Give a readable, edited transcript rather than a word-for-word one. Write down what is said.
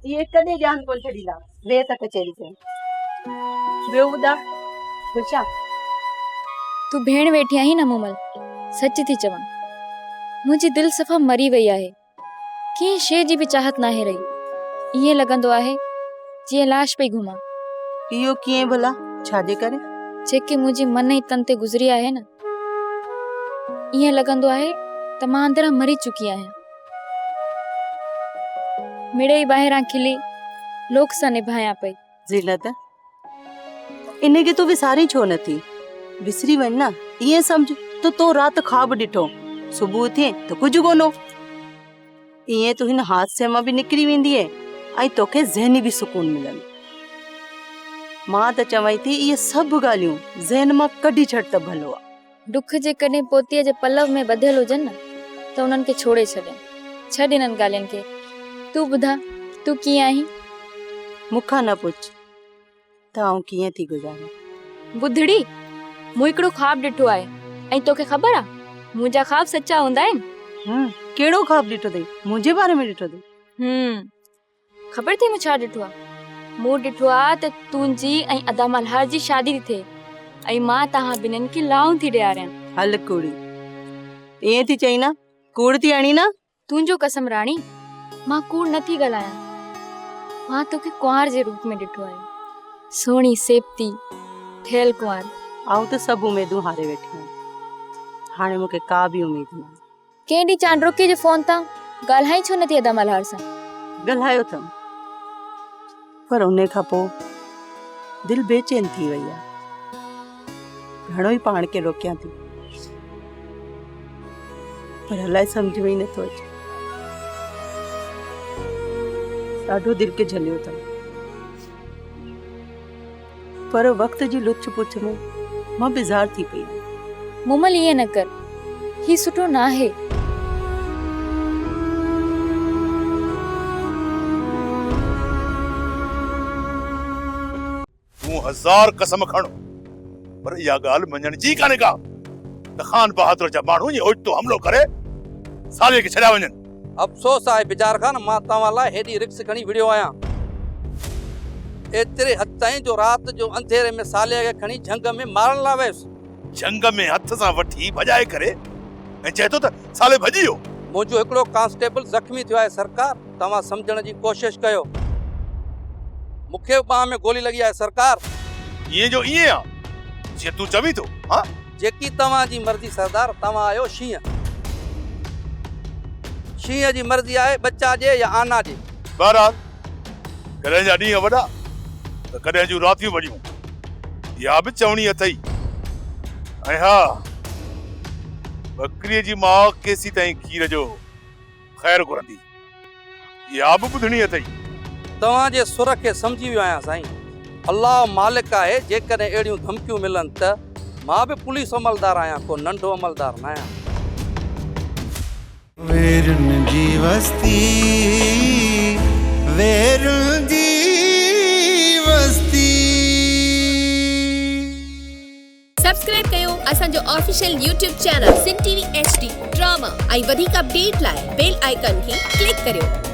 اهي ڪڏهن جان ڪونه ڇڏيندا. ويهه ته ڪچهري ڪيون. ٻيو ٻڌاء گلشا. تون ڀيڻ ويٺي آهين نه مومل، سچ ٿي چوان. منهنجي دل صفا مري وئي آهي. ڪنهن شيء جي به چاهت ناهي رهي. ائين لڳندو آهي جيئن لاش پئي گهمان. اهو ڪيئن ڀلا؟ ڇا جي ڪري؟ جيڪي منهنجي من ۽ تن تي گذري آهي نه، ائين لڳندو آهي ته مان اندران مري چڪي آهيان. مڙئي ٻاهران کلي لوڪ سان نڀايان پئي. زينت، انهي کي تون وسارين ڇو نه ٿي؟ وسري وڃ نه، ائين سمجهه ته تو رات خواب ڏٺو، صبح اٿين ته ڪجهه ڪونه هو. ائين تون هن حادثي مان به نڪري ويندينء ۽ توکي ذهني به سڪون ملندو. مان ته چوين ٿي اهي سڀ ڳالهيون ذهن مان ڪڍي ڇڏ ته ڀلو آ. ڏک جيڪڏهن پوتيء جي پلو ۾ ٻڌل هجن نه ته انهن کي ڇوڙي ڇڏين. ڇڏ انهن ڳالهين کي. تون ٻڌاء، تون ڪيئن آهين؟ مون کان نه پڇ ته آئون ڪيئن ٿي گذاريان. ٻڌڙي، مون هڪڙو خواب ڏٺو آهي ۽ توکي خبر آ، منهنجا خواب سچا هوندا آهن. هم، ڪهڙو خواب ڏٺو اٿئي؟ منهنجي باري ۾ ڏٺو اٿئي؟ هم، خبر اٿئي مون ڇا ڏٺو آ؟ مون ڏٺو آ ته تنهنجي ۽ ادا ملهار جي شادي ٿي ٿئي ۽ مان توهان ٻنهين کي لائون ٿي ڏياريان. هل ڪوڙي، ائين ٿي چئين نه؟ ڪوڙ ٿي هڻين نه؟ تنهنجو قسم راڻي، مان ڪوڙ نه ٿي ڳالهايان. مان توکي ڪنوار جي روپ ۾ ڏٺو آهي. سهڻي، سيبتي، ٺهيل ڪنوار. آئون ته سڀ اميدون هاري ويٺي آهيان. هاڻي مون کي ڪا به اميد ناهي. ڪنهن ڏينهن چانڊروڪيء جي فون تان ڳالهائين ڇو نه ٿي ادا ملهار سان؟ ڳالهايو اٿم، پر انهي کان پوء دل بي چين ٿي وئي آهي. گهڻو ئي پاڻ کي روڪيان ٿي، پر الائي سمجهه ۾ ئي نٿو اچي. ڏاڍو دل کي جهليو اٿم، پر وقت جي لڇ پڇ ۾ مان بيزار ٿي پئي آهيان. مومل ائين نه ڪر، هي سٺو ناهي. تون هزار قسم کڻ پر اها ڳالهه مڃڻ جي ڪانهي ڪا ته خان بهادر جا ماڻهو ائين اوچتو حملو ڪري ساليء کي ڇڏيا وڃن. افسوس آهي بجار خان مان توهان لاء هيڏي رڪس کڻي وڙهيو آهيان. ايتري حد تائين جو رات جو انڌيري ۾ صالح کي کڻي جهنگ ۾ مارڻ لاء ويس. جهنگ ۾ هٿ سان وٺي ڀڄائي ڪري ۽ چئي ٿو ته صالح ڀڄي ويو. منهنجو هڪڙو ڪانسٽيبل زخمي ٿيو آهي سرڪار توهان سمجهڻ جي ڪوشش ڪيو. مون کي به ٻانهن ۾ گولي لڳي آهي سرڪار. ائين جو ائين آ جيئن تون چوين ٿو ها. جيڪي توهان جي مرضي سردار توهان آهيو شينهن. شينهن جي مرضي آهي ٻچا ڏي يا آنا ڏي. بهرحال ڪڏهن جا ڏينهن وڏا ته ڪڏهن جون راتيون وڏيون. اها به چوڻي اٿئي. ۽ ها ٻڪريء جي ماء ڪيسيتائين کير جو خير گهرندي. اها به ٻڌڻي اٿئي. توهان جي سر کي سمجهي ويو آهيان سائين. الله مالڪ آهي جيڪڏهن اهڙيون ڌمڪيون ملن ته مان به پوليس عملدار آهيان ڪو ننڍو عملدار ناهيان. ويرن جي وستي ويرن جي وستي. سبسڪرائب ڪيو اسان جو official YouTube channel Sindh T V H D drama ۽ وڌيڪ اپڊيٽ لاء بيل آئيڪان کي ڪلڪ ڪريو.